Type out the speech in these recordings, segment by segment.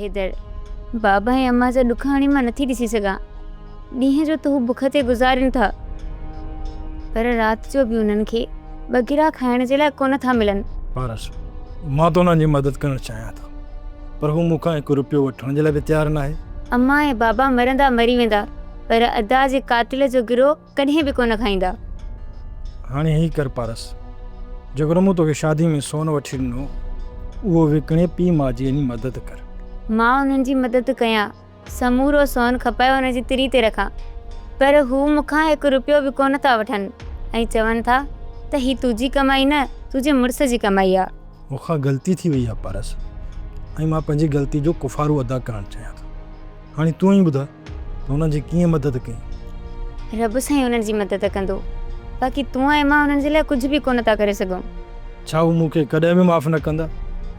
حيدر، بابا ۽ امان جا ڏک هاڻي مان نٿي ڏسي سگهان. ڏينهن جو ته هو بک تي گذارين ٿا، پر رات جو به انهن کي ٻه گرهه کائڻ جي لاء ڪونه ٿا ملن. پارس، مان ته انهن جي مدد ڪرڻ چاهيان ٿو، پر هو مون کان هڪ روپيو وٺڻ جي لاء به تيار ناهي. امان ۽ بابا مرندا مري ويندا، پر ادا جي قاتل جو گرهه ڪڏهن به ڪونه کائيندا. هاڻي هي ڪر پارس، جيڪڏهن مون توکي شادي ۾ سون وٺي ڏنو، اهو وڪڻي پيء ماء جي وڃي مدد ڪر. مان انهن جي مدد ڪيان، سمورو سون کپائي ان جي تري تي رکان، پر هو مون کان هڪ روپيو به ڪونه ٿا وٺن ۽ چون ٿا ته هي تنهنجي ڪمائي نه، تنهنجي مڙس جي ڪمائي آ. مون کان غلطي ٿي وئي آ پارس ۽ مان پنهنجي غلطي جو ڪفارو ادا ڪرڻ چاهيان ٿو. هاڻي تون ئي ٻڌاء ته انهن جي ڪيئن مدد ڪيون؟ رب سائين انهن جي مدد ڪندو، باقي تون ۽ مان انهن جي لاء ڪجهه به ڪونه ٿا ڪري سگهون. ڇا هو مون کي ڪڏهن به معاف نه ڪندا؟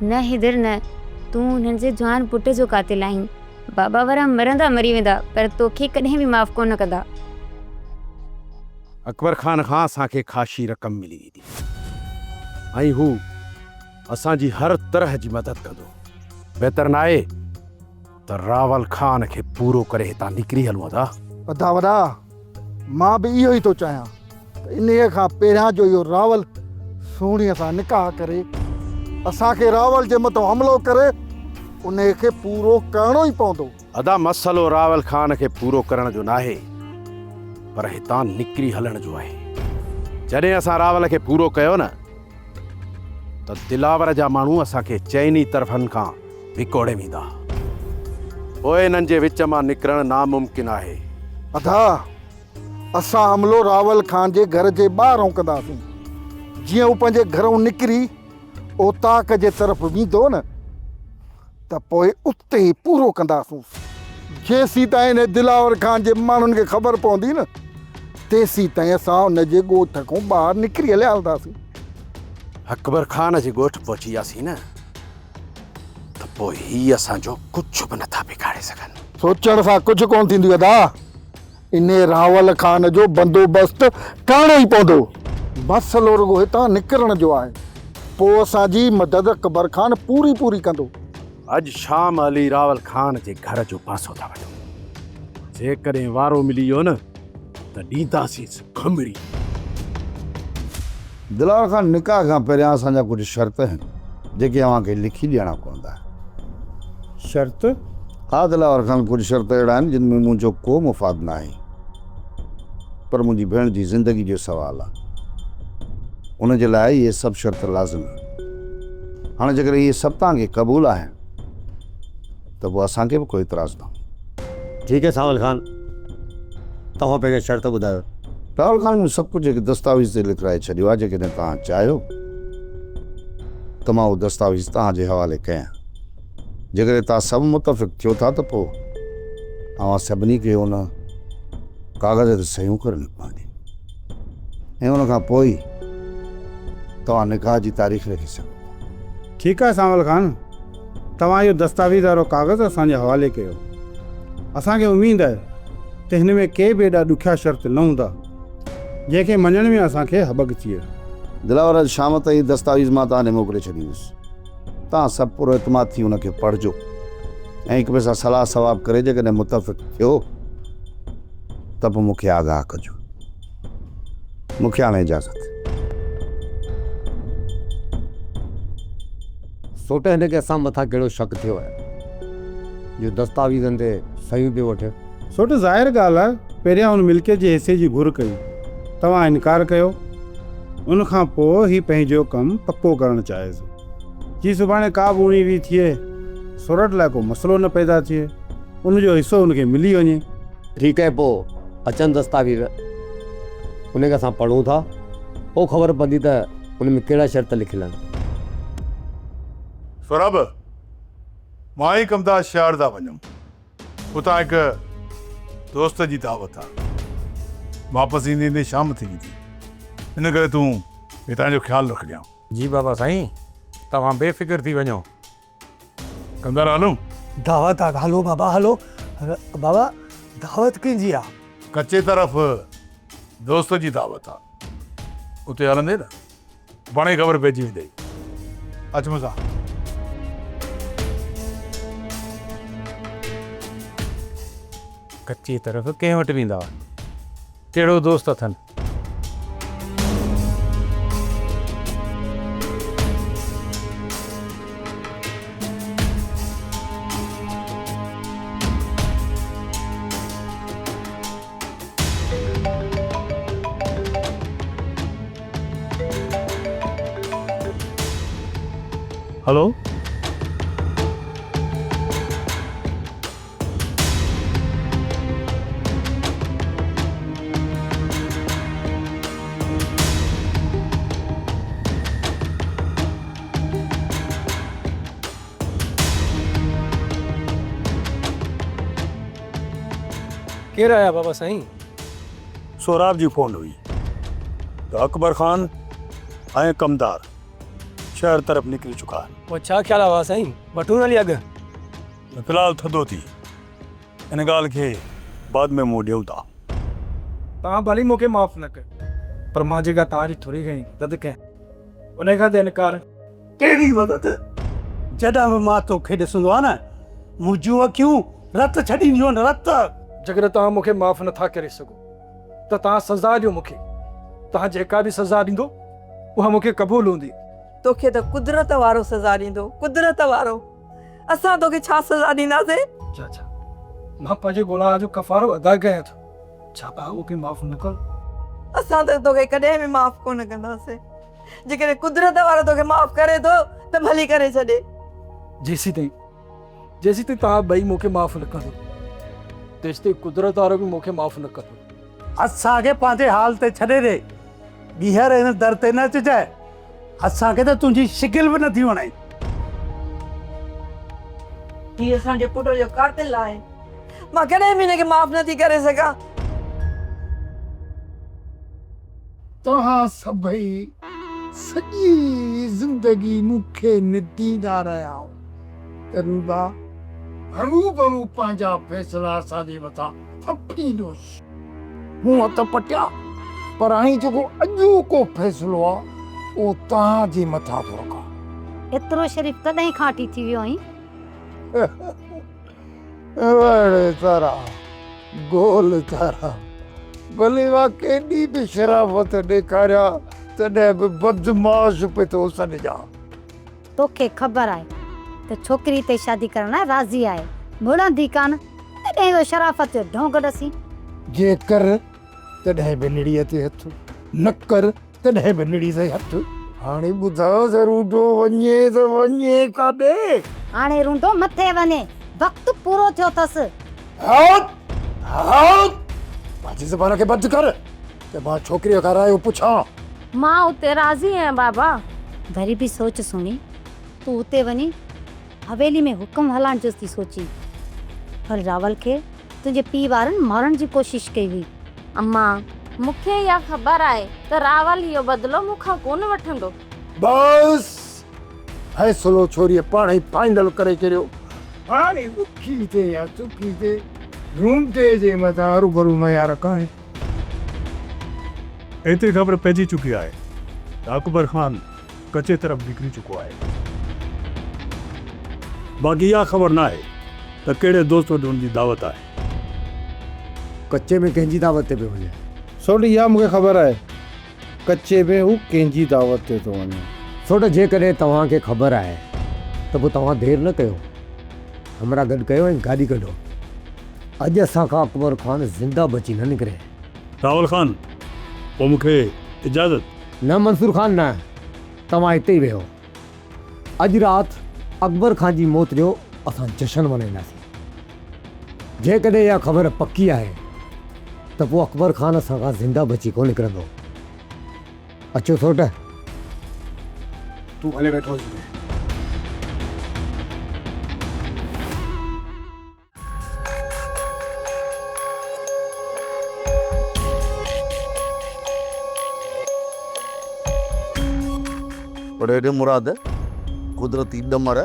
نه حيدر نه، تون انهن جي جوان پٽ جو قاتل آهين. بابا وارا مرندا مري ويندا پر توکي ڪڏهن به معاف ڪونه ڪندا. اڪبر خان کان اسان کي خاشي رقم ملي ويندي ۽ هو اسان جي هر طرح جي مدد ڪندو. بهتر ناهي ته راول خان کي پورو ڪري هتان نڪري هلون ادا. ادا وڏا، مان به اهو ئي ٿو چاهيان ته انهيء کان پهريان جو اهو راول سهڻيء سان نڪاح ڪري، اسان کي راول جي مٿان حملو ڪري انهيء کي پورو ڪرڻو ئي پوندو. ادا مسئلو راول خان کي پورو ڪرڻ جو ناهي پر هتان نڪري هلڻ جو آهي. جڏهن اسان راول کي پورو ڪيو نه ته دلاور جا ماڻهو اسان کي چئني طرفن کان وڪوڙي ويندا. پوء انهن جي وچ مان نڪرڻ ناممڪن آهي. ادا اسان حملو راول خان جي گهر جي ٻاهرئون ڪنداسين. جيئن هو پنهنجي گهرئون نڪري اوطاق جي طرف ويندو نه ته پوء اتي ئي پورو ڪنداسونس. جيسيتائين انهي دلاور خان جي ماڻهن کي خبر پوندي نه تيسيتائين اسان ان جي ڳوٺ کان ٻاهر نڪري هليا هلنداسين. اڪبر خان جي ڳوٺ پهچي وياسين نه ته پوء هي اسان جو ڪجهه به نٿا بگاڙي سگهن. سوچڻ سان ڪجهه ڪونه ٿيندو ادا. انهي راول خان جو بندوبست ڪرڻو ئي پوندو. مسئلو رڳو هتان نڪرڻ جو آهي. پوء اسان جي مدد اڪبر خان پوري پوري ڪندو. اڄ شام هلي راول خان جي گهر جو پاسو ٿا وٺون. جيڪڏهن وارو ملي ويو نه ته ڏينداسينس کمري. دلاور خان، نڪاح کان پهريان اسان جا ڪجهه شرط آهن، جيڪي اوهان کي لکي ڏيڻا پوندا. شرط؟ ها دلاور خان، ڪجهه شرط اهڙا آهن، جن ۾ منهنجو ڪو مفاد ناهي، پر منهنجي ڀيڻ جي زندگي جو سوال آهي. ان جي لاء اهي سڀ شرط لازم آهن. هاڻي جيڪڏهن اهي سڀ توهان کي قبول آهن ته پوء اسان کي به ڪو اعتراض نه هوندو. ٺيڪ آهي سانول خان، توهان پنهنجا شرط ٻڌايو. راول خان مون سڀ ڪجهه هڪ دستاويز تي لکرائي ڇڏيو آهي، جيڪڏهن توهان چاهيو ته مان اهو دستاويز توهان جي حوالي ڪيان. جيڪڏهن توهان سڀ متفق ٿيو ٿا ته پوء اوهان سڀني کي ان ڪاغذ تي صحيحون ڪرڻيون پونديون ۽ ان کان پوء ئي توهان نڪاح جي تاريخ رکي سگهو ٿا. ٺيڪ آهي سانول خان، توهان اهو دستاويز وارو ڪاغذ اسان جي حوالي ڪيو. اسان کي اميد آهي ته هن ۾ ڪي به ايڏا ڏکيا شرط نه هوندا، جنهن کي مڃڻ ۾ اسان کي هٻڪ ٿئي. دلاور، اڄ شام تائين دستاويز مان توهان ڏي موڪلي ڇڏيندس. توهان سڀ پراعتماد ٿي ان کي پڙهجو ۽ هڪ ٻئي سان صلاح ثواب ڪري جيڪڏهن متفق ٿيو ته پوء مون کي آگاهه ڪجو. مون کي هاڻي اجازت. سوٽ هن کي اسان مٿان ڪهڙو شڪ ٿيو آهي جو دستاويزن تي صحيحون پيو وٺي. سوٽ ظاهر ڳالهه آهي پهريان هن ملڪيت جي حصي جي گهر ڪئي توهان انڪار ڪيو ان کان پوء هي پنهنجو ڪم پڪو ڪرڻ چاهي ٿو جي سڀاڻي ڪا به اڻي ويهه ٿئي سورٺ لاء ڪو مسئلو نه پيدا ٿئي ان جو حصو هن کي ملي وڃي. ٺيڪ آهي پوء اچن دستاويز ان کي اسان پڙهون ٿا پوء خبر پوندي ته ان ۾ ڪهڙا شرط لکيل آهن. سهراب، مان ۽ ڪمدار شهر ٿا وڃون. اتان هڪ دوست جي دعوت آ. واپس ايندي ايندي شام ٿي ويندي. ان ڪري تون هتان جو خيال رکجان. جي بابا سائين، توهان بي فڪر ٿي وڃو. ڪمدار هلون؟ دعوت آ، هلو بابا هلو. بابا دعوت ڪنهن جي آ؟ ڪچي طرف دوست جي دعوت آ. اتي هلندين نه پاڻهي خبر پئجي ويندئي. اچ مون سان. ڪچي طرف ڪنهن وٽ ويندا؟ ڪهڙو دوست اٿن؟ هلو. ڪير آيا بابا سائين؟ سهراب جي فون هئي ته اڪبر خان ۽ ڪمدار شهر طرف نڪري چڪا آهن. پوء ڇا خيال آ بابا سائين؟ وٺون هلي اڳ؟ نه في الحال ٿڌو ٿي ان ڳالهه کي بعد ۾ منهن ڏيون ٿا. توهان ڀلي مون کي معاف نه ڪيو پر مان جيڪا توهان جي ٿوري گهڻي مدد ڪئي انهي کان ته انڪار. ڪهڙي مدد؟ جڏهن به مان توکي ڏسندو آهيان نه منهنجون اکيون رت ڇڏينديون آهن رت. جيڪڏهن توهان مون کي معاف نه ٿا ڪري سگهو ته توهان سزا ڏيو مون کي. توهان جيڪا به سزا ڏيندو اها مون کي قبول هوندي. توکي ته قدرت وارو سزا ڏيندو، قدرت وارو. اسان توکي ڇا سزا ڏينداسين؟ چاچا، مان پنهنجي گناهه جو ڪفارو ادا ڪيان ٿو. ڇا توهان مون کي معاف نه ڪندو؟ اسان ته توکي ڪڏهن به معاف ڪونه ڪنداسين. جيڪڏهن قدرت وارو توکي معاف ڪري ٿو ته ڀلي ڪري ڇڏي. جيسيتائين جيسيتائين توهان ٻئي مون کي معاف نه ڪندو، تيستائين قدرت وارو به مون کي معاف نه ڪندو. اسان کي پنهنجي حال تي ڇڏي ڏي. ٻيهر هن در تي نه اچجانء. اسان کي ته تنهنجي شڪل به نٿي وڻي. هي اسان جي پٽ جو قاتل آهي. مان ڪڏهن به هن کي معاف نٿي ڪري سگهان. توهان سڀئي سڄي زندگي مون کي نديندا رهيا آهيو ته روبا هروڀرو پنهنجا فيصلا اسان جي مٿان ٿڦيندوس. مون هٿ پٽيا پر هاڻي جيڪو اڄوڪو فيصلو آ اهو توهان جي مٿان ٿو رکان. ايترو شريف ڪڏهن کان وٺي ٿي ويو آهين؟ وڙ تارا گول تارا ڀلي مان ڪيڏي به شرافت ڏيکاريان تڏهن به بدمعاش پئي ٿو سڏجان. توکي خبر آهي ته ڇوڪري تي شادي ڪرڻ لاء راضي آهي، مڙندي ڪانه، تڏهن اهو شرافت جو ڍونگ ڏسين. جي ڪر تڏهن به نڙيء تي هٿ، نه ڪر تڏهن به نڙي تي هٿ. هاڻي ٻڌاء ته رونڊو وڃي ته وڃي ڪاڏي؟ هاڻي رونڊو مٿي وڃي، وقت پورو ٿيو اٿس. هائو! هائو! پنهنجي زبان کي بند ڪر ته مان ڇوڪريء کان رايو پڇان. مان اتي راضي آهيان بابا. وري به سوچ سهڻي، تون اتي وڃي حويلي ۾ حڪم هلائڻ جو ٿي سوچين، پر راول کي تنهنجي پيء وارن مارڻ جي ڪوشش ڪئي هئي. امان، مون کي اها خبر آهي ته راول اهو بدلو مون کان ڪونه وٺندو. بس! فيصلو ڇوريء پاڻ ئي فائنل ڪري ڇڏيو. هاڻي ڏکي ٿئي يا سکي ٿئي، رونٽي جي مٿان هروڀرو ميار ڪانهي. ايتري خبر پئجي چڪي آهي ته اڪبر خان ڪچي طرف نڪري چڪو آهي. باقي اها خبر ناهي ته ڪهڙي دوست وٽ هن جي دعوت آهي. ڪچي ۾ ڪنهن جي دعوت تي پيو وڃي؟ سوٽ اها مون کي خبر آهي ڪچي ۾ هو ڪنهن جي دعوت تي ٿو وڃي. سوٽ جيڪڏهن توهان کي خبر آهي ته پوء توهان دير نه ڪيو. همراهه گڏ ڪيو ۽ گاڏي ڪڍو. اڄ اسان کان اڪبر خان زنده بچي نه نڪري. راول خان، پوء مون کي اجازت؟ نه منصور خان نه، توهان هتي ئي ويهو. اڄ رات اڪبر خان جي موت جو اسان جشن ملهائينداسين. جيڪڏهن اها خبر پڪي آهي ته پوء اڪبر خان اسان کان زنده بچي ڪونه نڪرندو. اچو سوٽ. تون ڀلي ويٺو هج هتي. پر ايڏي مراد، قدرتي ڏمر،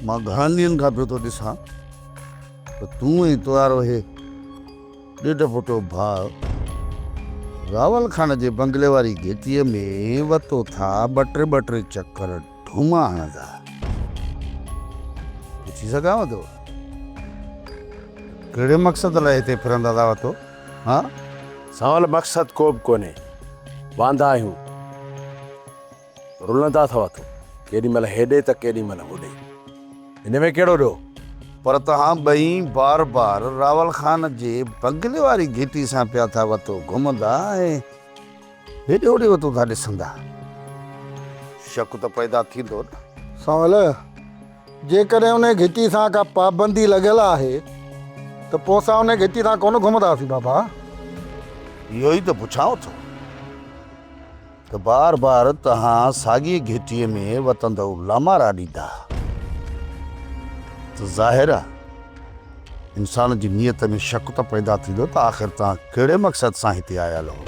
مان گهڻن ڏينهن کان پيو ٿو ڏسان ته تون ۽ توهارو هي ڏيڍ فوٽو ڀاء راول خان جي بنگلي واري گهٽيء ۾ وتو ٿا ٻه ٽي ٻه ٽي چڪر ڍوما هڻندا. پڇي سگهانو ٿو ته ڪهڙي مقصد لاء هتي ڦرندا ٿا وتو؟ ها؟ سانول مقصد ڪو به ڪونهي. واندا آهيون. رلندا ٿا وتو. ڪيڏي مهل هيڏي ته ڪيڏي مهل هوڏي. ان ۾ ڪهڙو ڏوهه؟ پر توهان ٻئي بار بار راول خان جي بنگلي واري گهٽي سان پيا ٿا وتو گهمندا ۽ هيڏي هوڏي وتو ٿا ڏسندا. شڪ ته پيدا ٿيندو نه. سانول، جيڪڏهن انهي گهٽي سان ڪا پابندي لڳل آهي ته پوء اسان انهي گهٽي سان ڪونه گهمنداسين بابا. اهو ئي ته پڇانو ٿو ته بار بار توهان ساڳيء گهٽيء ۾ وتندؤ لامارا ڏيندا ته ظاهر آهي انسان جي نيت ۾ شڪ ته پيدا ٿيندو ته آخر توهان ڪهڙي مقصد سان هتي آيل هو.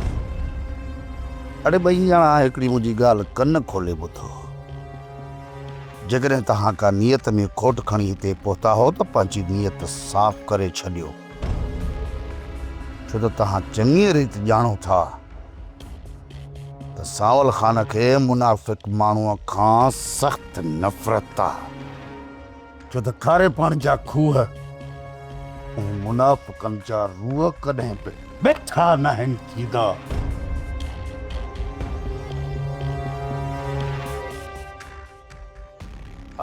اڙي ٻئي ڄڻا هڪڙي منهنجي ڳالهه ڪن کولي ٻڌو. جيڪڏهن توهان ڪا نيت ۾ کوٽ کڻي هتي پهتا هئو ته پنهنجي نيت صاف ڪري ڇڏيو، ڇو ته توهان چڱيء ريت ڄاڻو ٿا ته سانول خان کي منافق ماڻهوء کان سخت نفرت آ، ڇو ته کاري پاڻي جا کوهه ۽ منافقن جا روح ڪڏهن به مٺا ناهن ٿيندا.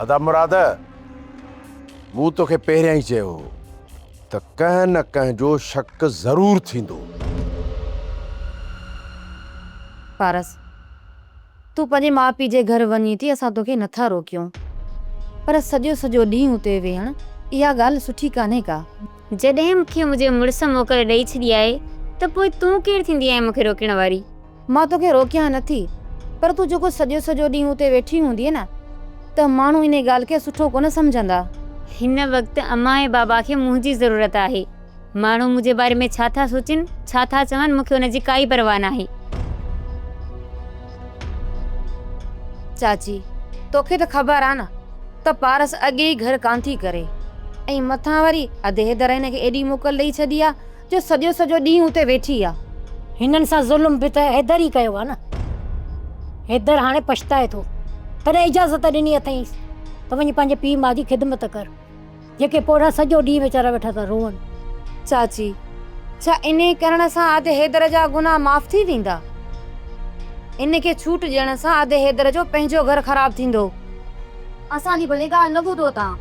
ادا مراد، مون توکي پهريان ئي چيو هو ته ڪنهن نه ڪنهن جو شڪ ضرور ٿيندو. پارس، تون پنهنجي ماء پيء جي گهر وڃين ٿي، اسان توکي نٿا روڪيون، پر سڄو سڄو ڏينهن اتي ويهڻ، اها ڳالهه سٺي ڪانهي ڪا. جڏهن مون کي منهنجي مڙس موڪل ڏئي ڇڏي آهي ته پوء تون ڪير ٿيندي آهين مون کي روڪڻ واري؟ مان توکي روڪيان نه ٿي، پر تون جيڪو سڄو سڄو ڏينهن اتي ويٺي هوندينء نه ته ماڻهو انهيء ڳالهه کي سٺو ڪونه سمجهندا. هن وقت امان ۽ بابا کي منهنجي ضرورت آهي. ماڻهو منهنجي باري ۾ ڇا ٿا سوچين، ڇا ٿا چون، مون کي ان جي ڪائي پرواهه ناهي. چاچي، توکي ته خبر آ نه ته پارس اڳي ئي گهر ڪانه ٿي ڪري ۽ مٿان وري ادي حيدر هن کي ايڏي موڪل ڏئي ڇڏي آ جو سڄو سڄو ڏينهن اتي ويٺي آ. هنن سان ظلم به ته حيدر ئي ڪيو آ نه. حيدر هاڻي پڇتائي ٿو. تڏهن اجازت ڏني اٿئينس ته وڃي پنهنجي پيء ماء جي خدمت ڪر. جيڪي پوڙها سڄو ڏينهن ويچارا ويٺا ٿا روئن. چاچي، ڇا انهي ڪرڻ سان ادي حيدر جا گناهه معاف ٿي ويندا؟ ان کي ڇوٽ ڏيڻ سان ادي حيدر جو پنهنجو گهر خراب ٿيندو. اسان جي ڀلي ڳالهه نه ٻڌو تان.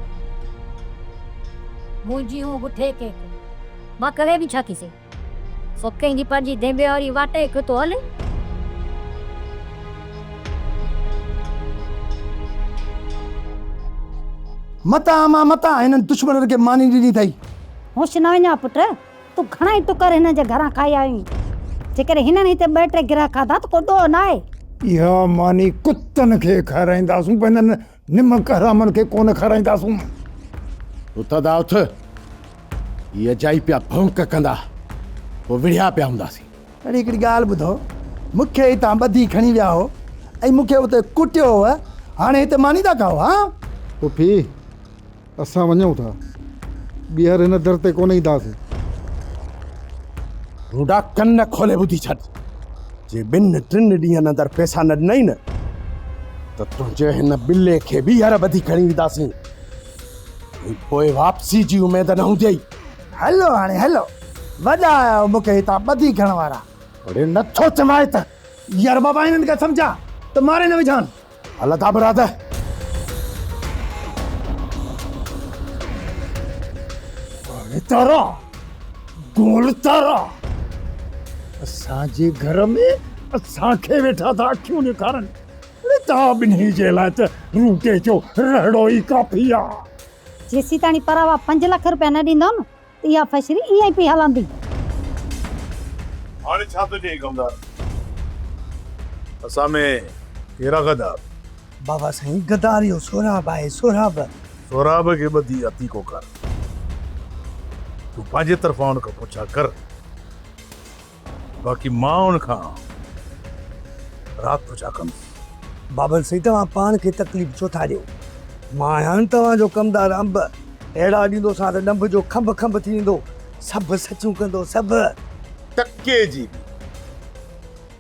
منهنجي هون بٺي ڪيڪ مان ڪري به ڇا ٿي سگهي. سو ڪنهن جي پنهنجي دينبي واري واٽ هڪ ٿو هلي. متان امان متان هنن دشمنن کي ماني ڏني اٿئي. هوش نه وڃاء پٽ، تون گهڻا ئي ٽڪر هنن جي گهران کائي آيو آهين. جيڪڏهن هنن هتي ٻه ٽي گرهه کاڌا ته ڪو ڏوهه ناهي. اها ماني ڪتن کي کارائينداسون پر هنن نمڪ حرامن کي ڪونه کارائينداسون. اٿ ادا اٿ، هي اجائي پيا ڀونڪ ڪندا، پوء وڙهيا پيا هونداسين. اڙي هڪڙي ڳالهه ٻڌو، مون کي هتان ٻڌي کڻي ويا هو ۽ مون کي اتي ڪٽيو هو، هاڻي هتي ماني ٿا کائو ها؟ پڦي، اسان وڃون ٿا، ٻيهر هن در تي ڪونه اينداسين. روڊا ڪن کولي ٻڌي ڇڏ، جي ٻن ٽن ڏينهن اندر پئسا نه ڏنئي نه ته تنهنجي هن ٻلي کي ٻيهر ٻڌي کڻي وينداسين ۽ پوء واپسي جي اميد نه هونديئي. هلو هاڻي هلو، وڏا آيا آهيو مون کي هتان ٻڌي کڻڻ وارا. اڙي نٿو چوانء ته. يار بابا هنن کي سمجهاء ته ماري نه وجهان. هل ادا مراد. اڙي تارا، گول تارا، اسان جي گهر ۾ اسان کي ويٺا ٿا اکيون ڏيکارن. اڙي توهان ٻنهي جي لاء ته روٽي جو رهڙو ئي ڪافي آ. جيسيتاڻي پراوا پنج لک روپيا نه ڏيندؤ نه ته اها فشري ائين ئي پئي هلندي. هاڻي ڇا ٿو چئين ڪمدار؟ اسان ۾ ڪهڙا غدار؟ بابا سائين غدار اهو سهراب آهي سهراب. سهراب کي ٻڌي عتيقو ڪر. تون پنهنجي طرفان ان کان پڇا ڪر. باقي مان ان کان رات پڇا ڪندس. بابل سائين توهان پاڻ کي تڪليف ڇو ٿا ڏيو؟ مان آهيان نه توهان جو ڪمدار انب اهڙا ڏيندوسان ته ڏنڀ جو کنڀ کنڀ ٿي ويندو. سڀ سچون ڪندو سڀ. ٽڪي جي به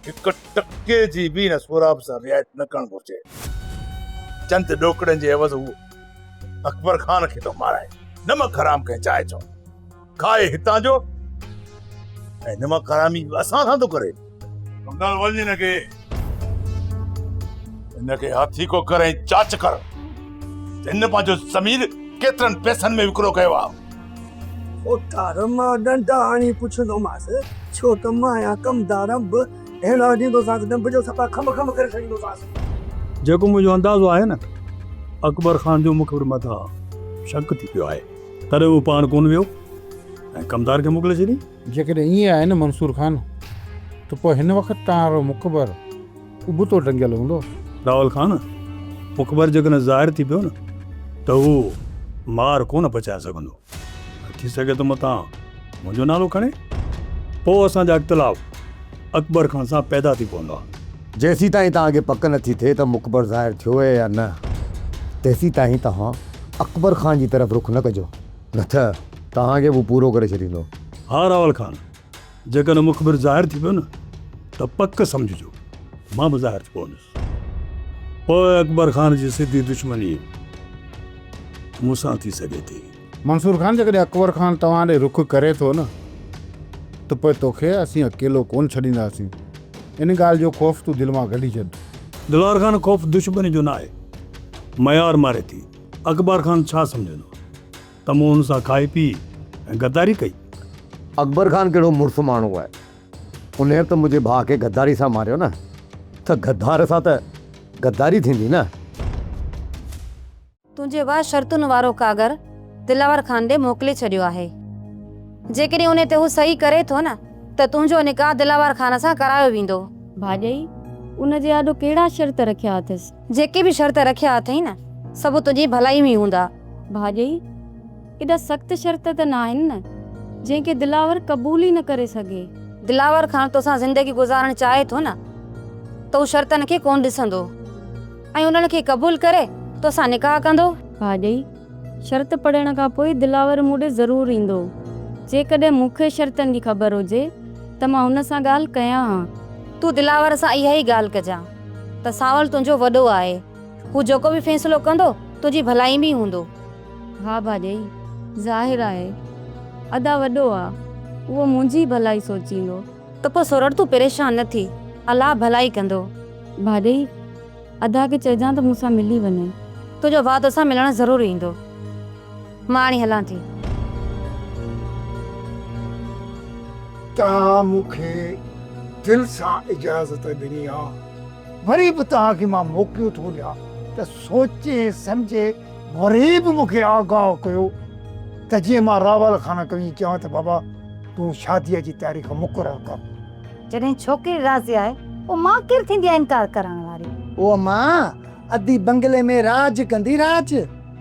هڪ ٽڪي جي به هن سهراب سان رعايت نه ڪرڻ گهرجي. چند ڏوڪڙن جي عيوض هو اڪبر خان کي ٿو مارائي. نمڪ حرام ڪنهن چاهي ڇو؟ کائي هتان جو ۽ نمڪ حرامي اسان سان ٿو ڪري. ڪمدار وڃ هن کي هن کي هٿيڪو ڪر ۽ جاچ ڪر ته هن پنهنجو ضمير ڪيترن پئسن ۾ وڪرو ڪيو آهي. اوتار مان ڏنڊا هڻي پڇندومانس، ڇو ته مان آهيان ڪمدار انب، اهڙا ڏيندوسانس ڏنڀ جو صفا کنڀ کنڀ ڪري ڇڏيندوسانس. جيڪو منهنجو اندازو آهي نه، اڪبر خان جو مخبر مٿان شڪ ٿي پيو آهي، تڏهن هو پاڻ ڪونه ويو ۽ ڪمدار کي موڪلي ڇڏيائين. جيڪڏهن ائين آهي نه منصور خان ته پوء هن وقت توهان وارو مخبر ابتو ٽنگيل هوندو. راول خان، مخبر جيڪڏهن ظاهر ٿي پيو نه ته هو مار ڪونه پچائي سگهندو ۽ ٿي سگهي ٿو متان منهنجو نالو کڻي. پوء اسان جا اختلاف اڪبر خان سان پيدا ٿي پوندا. جيسيتائين توهان کي پڪ نه ٿي ٿئي ته مخبر ظاهر ٿيو آهي يا نه، تيسيتائين توهان اڪبر خان جي طرف رخ نه ڪجو، نه ته توهان کي به هو پورو ڪري ڇڏيندو. ها راول خان، جيڪڏهن مخبر ظاهر ٿي پيو نه ته پڪ سمجهجو مان به ظاهر ٿي پوندس. پوء اڪبر خان جي سڌي دشمني مون سان ٿي سگهي ٿي. منصور خان جيڪڏهن اڪبر خان توهان ڏي رخ ڪري ٿو نه ته پوء توکي اسين اڪيلو ڪونه ڇڏينداسين. ان ڳالهه جو خوف تون دل مان ڪڍي ڇڏ. دلوار خان خوف دشمني جو ناهي. ميار ماري ٿي. اڪبر خان ڇا سمجهندو ته مون هن سان کائي پي ۽ غداري ڪئي. اڪبر خان ڪهڙو مڙس ماڻهو آهي. انهيء ته منهنجي ڀاء کي غداري سان ماريو نه ته غدار سان ته غداري ٿيندي نه. تنهنجي واهه شرطن وارو ڪاڳر دلاور خان ڏي موڪلي ڇڏيو آهي. جيڪڏهن انهي تي هو صحيح ڪري ٿو نه ته تنهنجو نڪاح دلاور خان سان ڪرايو ويندو. ڀاڄائي، ان جي آڏو ڪهڙا شرط رکيا اٿس؟ جيڪي به شرط رکيا اٿئي نه، سڀ تنهنجي ڀلائي ۾ هوندا. ڀاڄائي، ايڏا سخت شرط ته ناهن نه، جنهن کي دلاور قبول ئي نه ڪري سگهي. دلاور خان توسان زندگي گذارڻ چاهي ٿو نه ته هو شرطن کي ڪونه ڏسندو ۽ انهن کي قبول ڪري توسان نڪاح ڪندو. ڀاڄائي، شرط پڙهڻ کان پوء دلاور مون ڏي ضرور ايندو. جيڪڏهن مون کي شرطن جي خبر هجي ته مان هن سان ڳالهه ڪيان ها. تون دلاور سان اها ئي ڳالهه ڪجان ته سانول تنهنجو وڏو آهي. هو جيڪو به فيصلو ڪندو تنهنجي ڀلائي ۾ ئي هوندو. ها ڀاڄائي، ظاهر آهي، ادا وڏو آ، اهو منهنجي ڀلائي سوچيندو. ته پوء سورٺ تون پريشان نه ٿي، الله ڀلائي ڪندو. ڀاڄائي، ادا کي چئجان ته مون سان ملي وڃي. تنهنجو ڀاء توسان ملڻ ضرور ايندو. مان هاڻي هلان ٿي. توهان مون کي دل سان اجازت ڏني آ، وري به توهان کي مان موقعو ٿو ڏيان ته سوچي سمجهي وري به مون کي آگاهه ڪيو ته جيئن مان راول خان کي وڃي چوان ته بابا تون شاديء جي تاريخ مقرر ڪر. جڏهن ڇوڪري راضي آهي پوء مان ڪير ٿيندي آهيان انڪار ڪرڻ واري. او امان، ادي بنگلي ۾ راڄ ڪندي راڄ.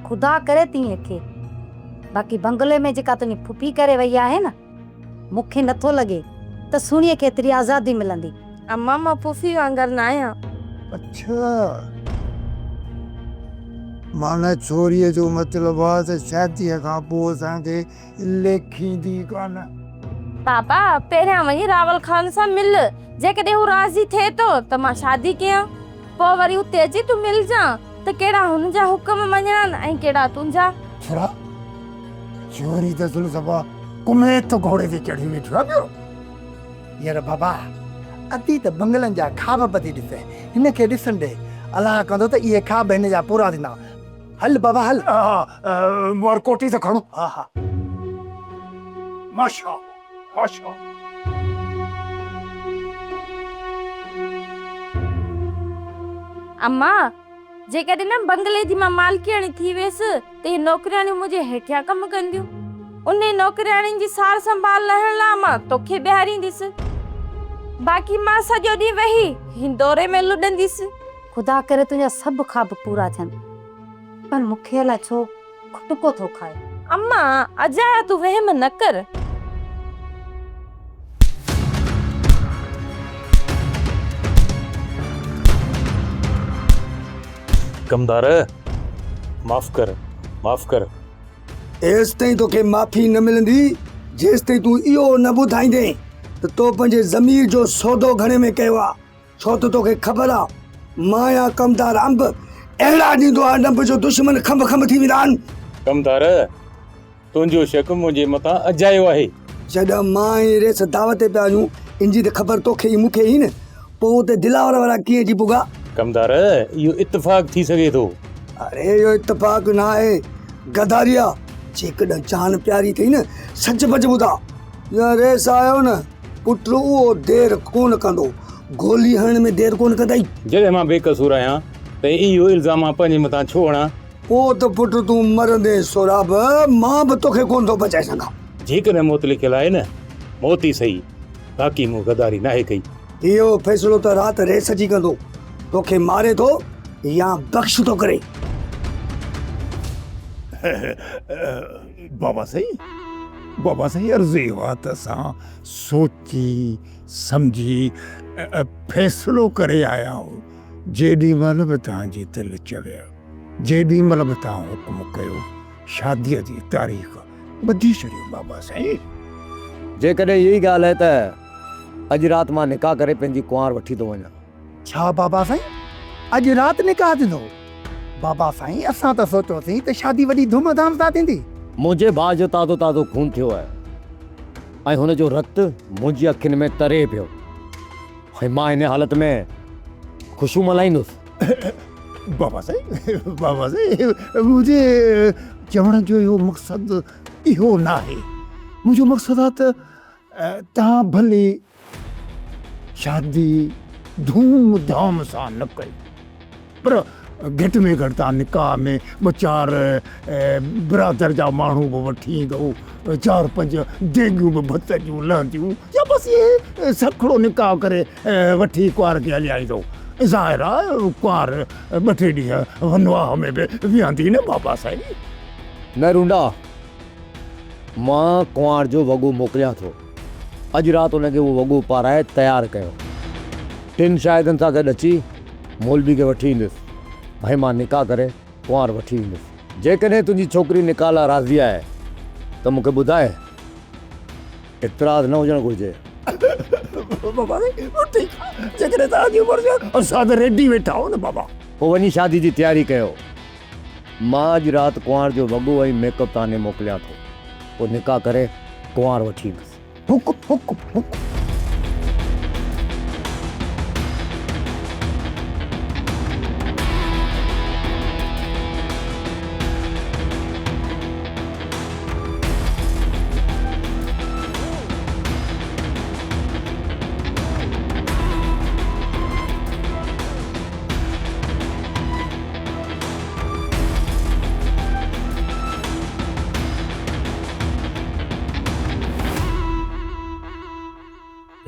خدا ڪري تيئن ٿئي. باقي بنگلي ۾ جيڪا تنهنجي ڦڦي ڪري وئي آهي نه، مون کي نٿو لڳي ته سهڻيء کي ايتري آزادي ملندي. امان مان ڦڦي وانگر ناهيان. اڇا! معنيٰ ڇوريء جو مطلب آ ته شاديء کان پوء اسان کي ليکيندي ڪانه. بابا پهريان وڃي راول خان سان مل، جيڪڏهن هو راضي ٿئي ٿو ته مان شادي ڪيان، پوء وري اتي اچي تون ملجان ته ڪهڙا هن جا حڪم مڃڻا آهن ۽ ڪهڙا تنهنجا. ڇورا! ڇوري ته اصل صفا ڪميت گهوڙي تي چڙهي ويٺو آ پيو. يار بابا ادي ته بنگلن جا خواب پتي ڏسي، هن کي ڏسڻ ڏي، الله ڪندو ته اهي خواب هن جا پورا ٿيندا. هل بابا هل. ها مون واري ڪوٽي ته کڻو. ها ها. ماشاء الله ماشاء الله. اما جيڪڏهن نه بنگلي جي مان مالڪياڻي ٿي ويس ته اهي نوڪرياڻيون منهنجي هيٺيان ڪم ڪنديون. انهي نوڪرياڻين جي سار سنڀال لهڻ لاء مان توکي بيهارينديس. باقي مان سڄو ڏينهن ويهي هندوري ۾ لڏنديس. خدا ڪري تنهنجا سڀ خواب پورا ٿين. پر مون کي الائي ڇو کٽڪو ٿو کائي. اما، اجايا تون وهم نه ڪر. ڪمدار، معاف ڪر، معاف ڪر. ايستائين توکي معافي نه ملندي، جيستائين تون اهو نه ٻڌائيندين ته تو پنهنجي ضمير جو سودو گهڻي ۾ ڪيو آ. ڇو ته توکي خبر آ، مان آهيان ڪمدار انب، اهڙا ڏيندو آهيان ڏنڀ جو دشمن کنڀ کنڀ ٿي ويندا آهن. ڪمدار، تنهنجو شڪ منهنجي مٿان اجايو آهي. جڏهن مان ۽ ريس دعوت تي پيا وڃون، ان جي ته خبر توکي ئي مون کي ئي نه، پوء اتي دلاور وارا ڪيئن اچي پڳا؟ ڪمدار، اهو اتفاق ٿي سگهي ٿو. اڙي اهو اتفاق نه آهي، غداري آ. جيڪڏهن جان پياري اٿئي نه، سچ پچ ٻڌاء. يا ريس آيو نه، پٽ اهو دير ڪونه ڪندو. گولي هڻڻ ۾ دير ڪونه ڪندئي. جڏهن مان بيقصور آهيان ته اهو الزام مان پنهنجي مٿان ڇو هڻان؟ پوء ته پٽ تون مرندين سهراب، مان به توکي ڪونه ٿو بچائي سگهان. جيڪڏهن موت لکيل آهي نه، موت ئي سهي، باقي مون غداري ناهي ڪئي. اهو فيصلو ته رات ريس اچي ڪندو، توکي ماري ٿو يا بخش ٿو ڪري. بابا سائين، بابا سائين عرض اهو آهي ته اسان سوچي سمجهي فيصلو ڪري آيا آهيون، جيڏي مهل به توهان جي دل چوي. جيڏي مھل به توھان حڪم ڪيو شاديء جي تاريخ ٻڌي ڇڏيو بابا سائين. جيڪڏهن اها ئي ڳالهه آهي ته اڄ رات مان نڪاح ڪري پنهنجي ڪنوار وٺي ٿو وڃان. ڇا بابا سائين اڄ رات نڪاح ٿيندو؟ بابا سائين اسان ته سوچيوسين ته شادي وڏي ڌوم ڌام سان ٿيندي. منهنجي ڀاء جو تازو تازو خون ٿيو آهي ۽ هن جو رت منهنجي اکين ۾ تري پيو ۽ مان هن حالت ۾ خوشيون ملهائيندس. بابا سائين بابا سائين منهنجي چوڻ جو اهو مقصد اهو ناهي منهنجو مقصد آهي ته توهان ڀلي شادي ڌوم ڌام سان نه ڪيو پر گهٽ ۾ گهٽ توهان نڪاح ۾ ٻه چار برادر جا ماڻهو به وٺي ايندو چار پنج ديڳيون به ڀت جون لهنديون يا بس اهي سکڙو نڪاح ڪري وٺي ڪنوار کي هليا ايندو. ظاهر آ ڪنوار ٻه ٽي ڏينهن ونواهه ۾ به ويهندي نه بابا سائين. نه رونڊا، مان ڪنوار جو وڳو موڪليان ٿو. اڄ رات ان کي اهو وڳو پارائي تيار ڪيو. ٽن شاهدن سان گڏ اچي مولوي کي وٺي ايندس. ڀائي مان نڪاح ڪري ڪنوار وٺي ايندس. جيڪڏهن تنهنجي ڇوڪري نڪاح لاء راضي آهي ته مون کي ٻڌاء. اعتراض نه هجڻ گهرجي. بابا ٺيڪ آ جيڪڏهن توهان جي مرضي آ اسان ته ريڊي ويٺا آهيون نه بابا. پوء وڃي شادي جي تياري ڪيو. مان اڄ رات ڪنوار جو وڳو ۽ ميڪ اپ توهان ڏي موڪليان ٿو. پوء نڪاح ڪري ڪنوار وٺي ايندس. حڪم حڪم حڪم.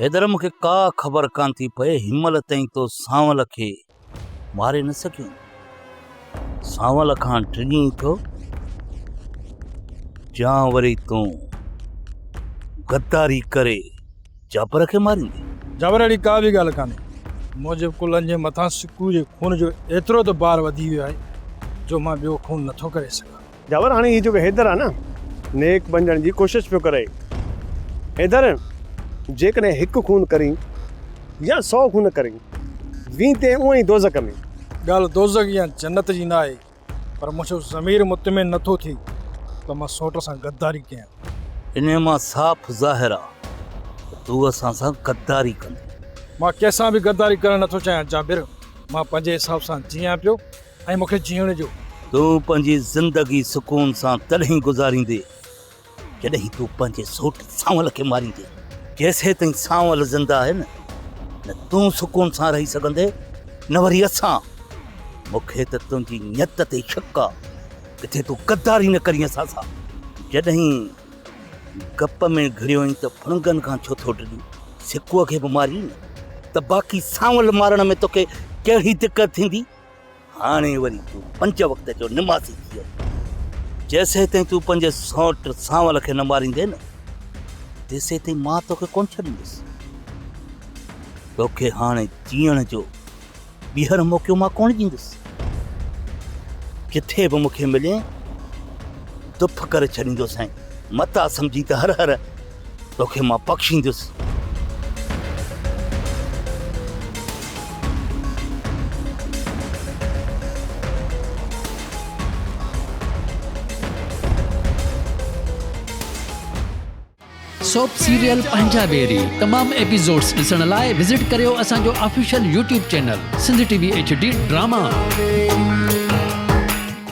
حيدر مون کي ڪا خبر ڪانه ٿي پئي هن مهل تائين تو سانول کي ماري نه سگهيو سانول کان ڊڄين ٿو جا وري تون غداري ڪري جابر کي ماريندين. جابر اهڙي ڪا به ڳالهه ڪانهي. منهنجي ڪلهن جي مٿان سڪو جي خون جو ايترو ته بار وڌي ويو آهي جو مان ٻيو خون نٿو ڪري سگهان. جابر هاڻي هي جيڪو حيدر آهي نه نيڪ بنجڻ جي ڪوشش پيو ڪري. حيدر جيڪڏهن هڪ خون ڪرين يا سئو خون ڪرين ويندين اونئن ئي دوزخ ۾. ڳالهه دوزخ يا جنت جي ناهي پر منهنجو ضمير مطمئن نه ٿو ٿئي ته مان سوٽ سان غداري ڪيان. انهيء مان صاف ظاهر آ ته تون اسان سان غداري ڪندين. مان ڪنهن سان به غداري ڪرڻ نه ٿو چاهيان جابر، مان پنهنجي حساب سان جيئان پيو ۽ مون کي جيئڻ ڏيو. تون پنهنجي زندگي سڪون سان تڏهن گذاريندين جڏهن تون پنهنجي سوٽ سانول کي ماريندين. جيسيتائين سانول زنده آهي نه، نه تون سڪون سان رهي سگهندين نه وري اسان. مون کي ته تنهنجي نيت تي شڪ آ، ڪٿي تون غداري نه ڪرين اسان سان. جڏهن گپ ۾ گهڙيو آهين ته ڦڻگن کان ڇو ٿو ڊڄين؟ سڪوء کي به مارين نه ته باقي سانول مارڻ ۾ توکي ڪهڙي دقت ٿيندي؟ هاڻي وري تون پنج وقت جو نمازي ٿي ويو. جيسيتائين تون پنهنجي سئوٽ سانول کي نه ماريندين نه، تيسيتائين مان توکي ڪونه ڇڏيندس. توکي هاڻي جيئڻ جو ٻيهر موقعو مان ڪونه ڏيندس. جٿي به مون کي ملين، دڦ ڪري ڇڏيندوسانء. متان سمجهين ته هر هر توکي مان بخشيندس. سوپ سيريل پنهنجا ويري تمام ايپيسوڊز ڏسڻ لاء وزٽ ڪريو اسان جو official YouTube channel Sindh T V H D drama.